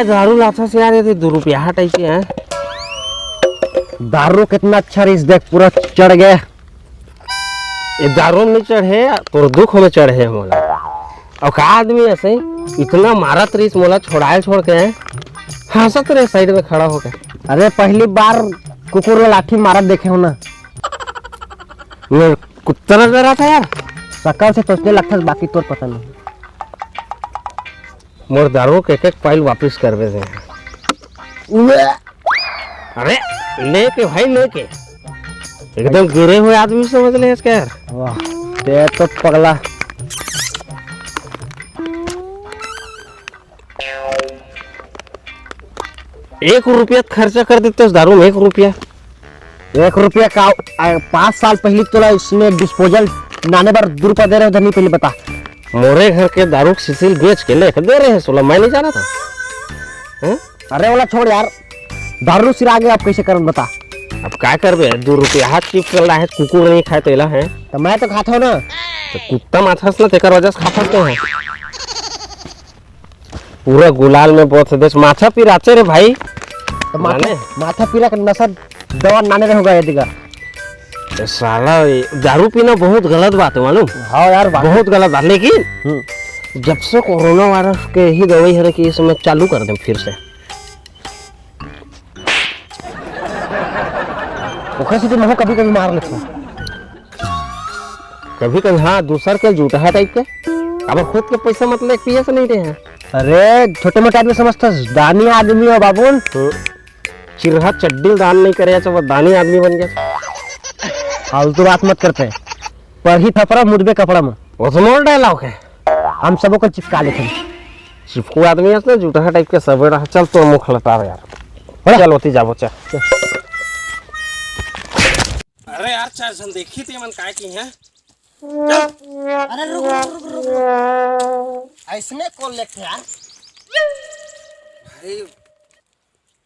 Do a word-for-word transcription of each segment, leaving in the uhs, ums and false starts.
दारू लाथस यार, ये दू रुपया टाइप के हैं। दारू कितना अच्छा रहिस, देख पूरा चढ़ गया। ये दारू में चढ़े, तोर दुख में चढ़े मोला। अउ का आदमी ऐसे इतना मारत रहिस मोला, छोड़ाए छोड़ के हैं, हंसत रहे साइड में खड़ा होके। अरे पहली बार कुकुर ला लाठी मारत देखे हो ना। मैं कुत्ता नजर आता यार। सकल से सोचने लगता, बाकी तोर पता नहीं। मोर दारू के एक एक पाइल वापिस करबे से। अरे लेके भाई लेके, एकदम गिरे हुए आदमी समझ ले इसके यार। वाह, ते तो पगला। एक रुपया खर्चा कर देते उस दारू में, एक रुपया। एक रुपया का? आ, पाँच साल पहले तोला इसमें डिस्पोजल नाने बर दू रुपया दे रहे हो धनी, पहले बता। मोरे घर के दारू के शीशिल बेच के लेके दे रहे हैं सोला, मैं नहीं जाना था। हैं? अरे वाला छोड़ यार, दारू सिरा गया, अब कैसे करन बता। अब का करबे, दू रुपया हाथ चिप कर रहा है, कुकुर नहीं खाए तेला है। तो मैं तो खाता हूँ ना। तो कुत्ता माथस ना, तेकर वजह से खाथस तो है। पूरा गुलाल में बहुत देश माथा पिराचे रे भाई। तो माथा, माने? माथा पीरा के नशा दवा नाने रहोगा ये दिगा। ए साला, ये दारू पीना बहुत गलत बात है मालूम। हाँ यार, बात बहुत गलत बात, लेकिन हम्म। जब से कोरोना वायरस के ही दवाई हरे कि ये समय चालू कर दें फिर से। ओखर से तो महू कभी कभी मार लेते हैं। कभी कभी हाँ, दूसर के जूठा टाइप के। अब खुद के पैसा मतलब पिए से नहीं रहे हैं। अरे छोटे मोटे आदमी समझता, दानी आदमी हो बाबू। हम्म। चिरहा चड्डी दान नहीं करे, अच्छा वो दानी आदमी बन गया। फालतू बात मत करते। पर ही थपरा मुदबे कपड़ा में। वो तो मोर डायलॉग है। हम सबों को चिपका लेते हैं। चिपकू आदमी है ना, जूठा टाइप के सब रहा। चल तो मुख लटाओ यार। बड़ा। चल होती जाबो, चल। अरे यार, चार जन देखी थे मन काय की हैं। चल। अरे रुक, रुक, रुक, रुक, रुक। ऐसने कौन लेके यार? भाई,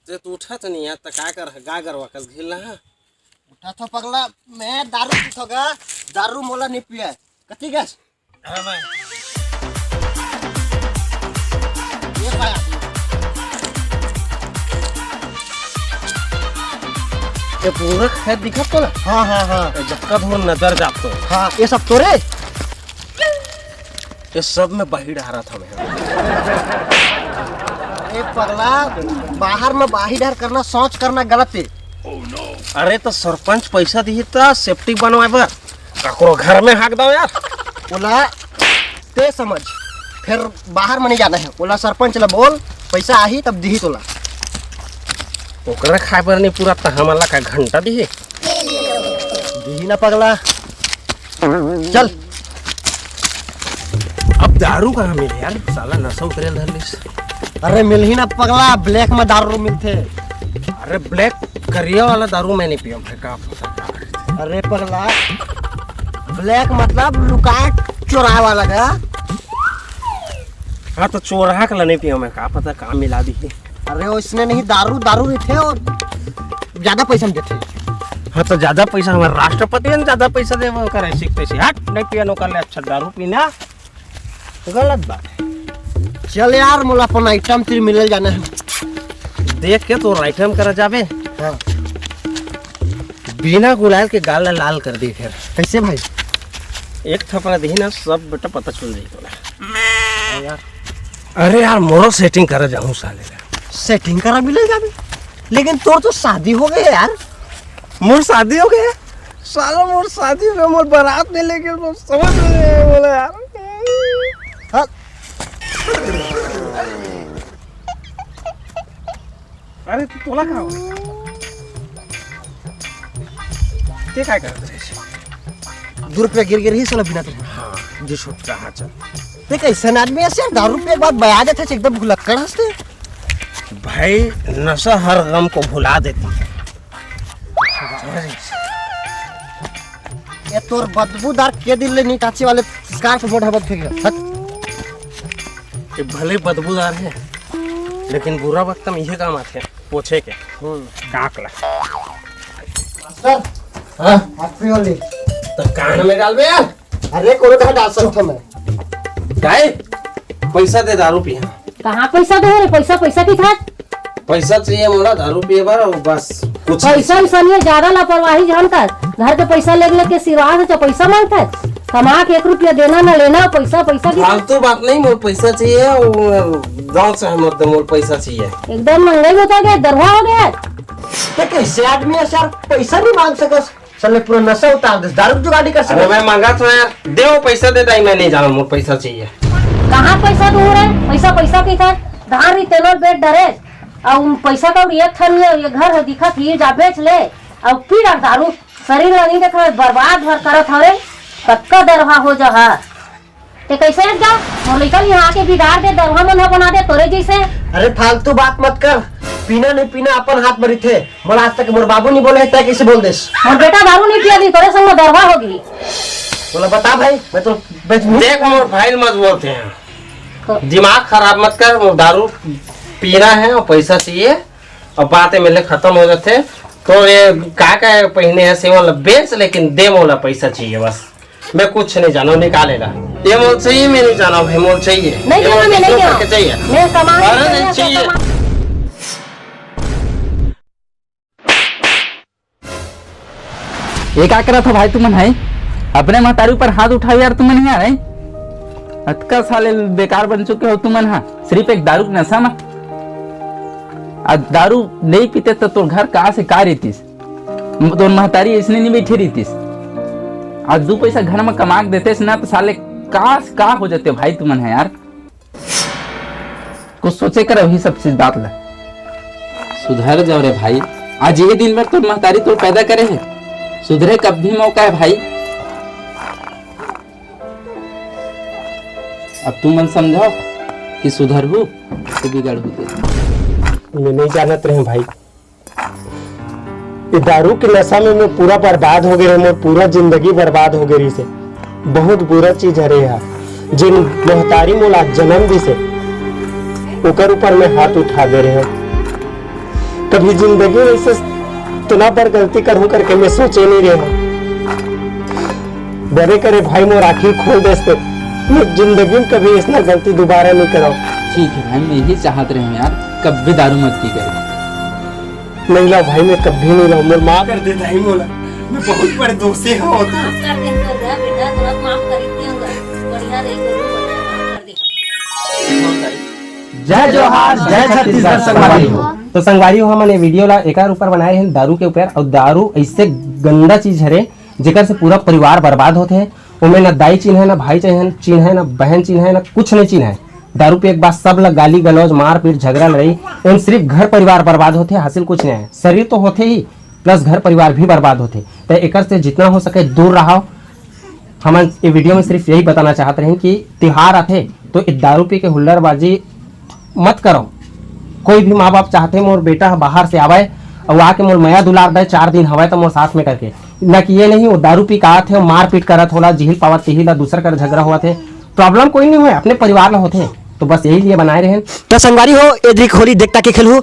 ते तो उठा तो नहीं यार, त का कर, गा गरवा कस घिल रहा। उठा तो पगला, मैं दारू पीथों गा, दारू मोला नहीं पिया। कथी गस? हाँ भाई। ये पाया। ये पूरा खेत दिखत तो ना? हाँ, हाँ, हाँ। ये जक्का धूर नजर जात तो। हाँ, ये सब तोरे? ये सब में बाही डारा था मैं। ए पगला, बाहर में बाही डार करना, शौच करना गलत है। अरे तो सरपंच पैसा दिही त सेप्टिक बनवाए बर, ककरो घर में हाक दो यार। ओला ते समझ, फिर बाहर में नहीं जाना है। ओला सरपंच ला बोल, पैसा आही तब दिही तोला। ओकरा खाए बर नहीं पूरा त हमला का घंटा दिही। दिही ना पगला। चल। अब दारू कहाँ मिले यार, साला नशा उतरे धर लिस। अरे मिलही ना पगला, ब्लैक में दारू मिलथे। अरे ब्लैक करिया वाला दारू मैं नहीं पियम भाई, का पता का करथे। अरे पगला, ब्लैक मतलब लुकाए चोराए वाला का। हाँ तो चोरहा के ला नहीं पियम मैं, का पता का मिला दिही। अरे ओइसने नहीं, दारू दारू रहिथे अउ ज्यादा पैसा में देथे। हाँ तो ज्यादा पैसा, हमारे राष्ट्रपति ने ज्यादा पैसा देवे ओकर ऐसी तैसी। हट, नहीं पियन ओकर ले अच्छा दारू पीना गलत बात है। चल यार, मोला अपन आइटम तीर मिलल जाना है। देख के तो आइटम करा जाबे। हाँ। बिना गुलाल के गाल ला लाल कर दी फिर। कैसे भाई? एक थपरा देही ना, सब बेटा पता चल जाई तोला। हाँ यार। अरे यार, मोरो सेटिंग करा जाहूँ साले ला। सेटिंग करा मिलल जाबे, लेकिन तोर तो शादी हो गए यार। मोर शादी हो गए? साला मोर शादी हो गए, मोर बारात नहीं लेके तो समझ नहीं आए बोला यार। हाँ। अरे तू तोला का हो? ते काय करत रहे? दू रुपया गिर गिर ही साला बिना तेरे। हाँ, जी छोटका, हाँ चल। ते कैसन आदमी है यार, दारू पिए के बाद बया जाथे एकदम भुलक्कड़ हंसते। भाई, नशा हर गम को भुला देती है। ये तोर बदबूदार के दिन ले नीटाची वाले स्कार्फ मोड़ हबत फेंक। हट। ये भले बदबूदार है, लेकिन बुरा वक्त में ये काम आते हैं, पोछे के। हम्म। काक ला। मास्टर, हाँ? Happy Holi। तो कान में डालबे यार। अरे, कोनो कहाँ डाल सकता मैं? काय? पैसा दे, दारू पिया। कहाँ पैसा दे रे? पैसा, पैसा की खात? पैसा चाहिए मोला दारू पिए बर, अउ बस कुछ नहीं। पैसा वैसा नहीं है, ज्यादा लापरवाही जान कर। घर के पैसा लेग लेग के सिरवा से पैसा मांगता है। कमा के एक रुपया देना ना लेना, पैसा, पैसा की खात? फालतू बात नहीं, मोर पैसा चाहिए, अउ गाँव से है, मोर, मोर पैसा चाहिए। एकदम महंगाई होता गया, दरवा हो गया। ते कैसे आदमी है सर, पैसा नहीं मांग सकस? साले पूरा नशा उतार दे, दारू जुगाड़ी कर अरे सकस? मैं मांगा तो यार, दे वो पैसा दे दाई, मैं नहीं जाना, मोर पैसा चाहिए। कहाँ पैसा दूर है? पैसा, पैसा की खात? धान री तेलोर बेच डरे, अउ पैसा कौड़ी एक ठन नहीं है, ये घर है दिखत ही, जा बेच ले, अउ पी डार दारू, शरीर ला नहीं देखा, बर्बाद भर करत हवे, कतका दरवा हो जहा। ते कैसे एक जा? मोर लइका ल यहाँ आके बिगाड़ दे, दरवा मन ह बना दे तोरे जैसे। अरे फालतू बात मत कर, पीना नहीं पीना अपन हाथ में रहिथे। मोला आज तक मोर बाबू नहीं बोले, तै कैसे बोल देस? मोर बेटा दारू नहीं पिया भी, तोरे संग में दरवा होगी। बोला बता भाई, मैं तो बेच देख मोर भाई मत बोलते हैं, क- दिमाग खराब मत कर, वो दारू पीना है और पैसा चाहिए और बातें मिले खत्म हो जाते। तो ये का का पहने हैं सेवन बेच, लेकिन दे मोला पैसा चाहिए बस। मैं कुछ नहीं जाना, निकालेगा। ये मोल चाहिए, मैं नहीं जाना भाई, मोल चाहिए। नहीं ये देना, मोल मैं नहीं दूसरों देना। करके चाहिए। मैं कमा अरे नहीं चाहिए। ये का करत हो भाई तुमन है? अपने महतारी ऊपर हाथ उठाओ यार, तुमन यार है। अतका साले बेकार बन चुके हो तुमन हा, सिर्फ एक दारू के नशा में। आ दारू नहीं पीते तो तोर घर का से का रहतीस? तोर महतारी इसने नहीं बैठी रहतीस। आज दू पैसा घर में कमा के देते ना तो साले का, का हो जाते भाई तुमन है यार। कुछ सोचे कर वही सब चीज बात ला। सुधर जाओ रे भाई, आज ये दिन भर तोर महतारी तोर पैदा करे है, सुधरे कब भी मौका है भाई। अब तुमन समझाओ कि सुधरहू कि बिगड़हू ते। मैं नहीं जानत रहे भाई, ये दारू के नशा में मैं पूरा बर्बाद हो गए रहे, मोर पूरा जिंदगी बर्बाद हो गई रही से। बहुत बुरा चीज हरे यार, जिन महतारी मोला जन्म दिसे, ओकर ऊपर मैं हाथ उठा दे रहे हो। कभी जिंदगी में ऐसे इतना बड़ गलती करूं करके मैं सोचे नहीं रहे हो। बने करे भाई मोर आँखी खोल देस ते, मैं जिंदगी में कभी ऐसा गलती दोबारा नहीं करो। ठीक है भाई, मैं यही चाहत रहे हूँ यार, कभी दारू मत पी कर। नहीं ला भाई, मैं कभी नहीं लाऊं, मोर माफ कर दे भाई मोला, मैं बहुत बड़े दोषी हूँ। माफ कर दे तो गा बेटा, तुरंत माफ कर देते होगा। बढ़िया रही गुरु, बढ़िया माफ कर दे। जय जोहार, जय छत्तीसगढ़ संगवारी हो। तो संगवारी हो, हमन ये वीडियो ला एकर ऊपर बनाए हैं, दारू के ऊपर। और दारू ऐसे गंदा चीज हरे, जेकर से पूरा परिवार बर्बाद होते हैं। ओमे ना दाई चिन्ह है, ना भाई चिन्ह है, ना बहन चिन्ह है, ना कुछ नहीं चिन्ह है। दारू पी के बाद सब ला गाली गलौज, मारपीट, झगड़ा, लड़ाई, एम सिर्फ घर परिवार बर्बाद होते, हासिल कुछ नहीं है। शरीर तो होते ही, प्लस घर परिवार भी बर्बाद होते। तो एकर से जितना हो सके दूर रहो। हमन ये वीडियो में सिर्फ यही बताना चाहत रहेन कि तिहार आथे तो ये दारू पी के हुल्लड़बाजी मत करो। कोई भी माँ बाप चाहते मोर बेटा ह बाहर से आवे और आके मोर मया दुलार दे, चार दिन हवे तो मोर साथ में करके, ना कि ये नहीं वो दारू पी के आत है, मारपीट करत होला, जिहिल पावत तिहिल ला दूसर कर झगड़ा होवत है। प्रॉब्लम कोई नहीं होए, अपने परिवार ला होथे। तो बस यही लिए बनाए रहेन। तो संगवारी हो, ए दरी के होली देखता के खेलहू,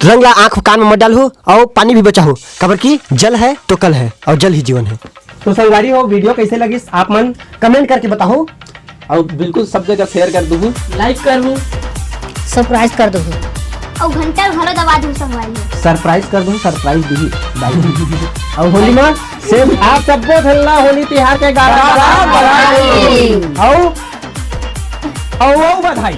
रंग ला आंख कान में मत डालहू, और पानी भी बचाहू, काबर कि जल है तो कल है, और जल ही जीवन है। तो संगवारी हो, वीडियो कैसे लगिस आप मन कमेंट करके बताहू। और बिल्कुल सब जगह शेयर कर दूहू। लाइक कर लू। सब्सक्राइब कर दूहू। और घंटा घलो दबा दूहू संगवारी हो। सरप्राइज कर दूहू, सरप्राइज दूहू। बाय। और होली में सेम आप सबको खेलना, होली तिहार के गाना बधाई। बधाई। और, और, और बधाई।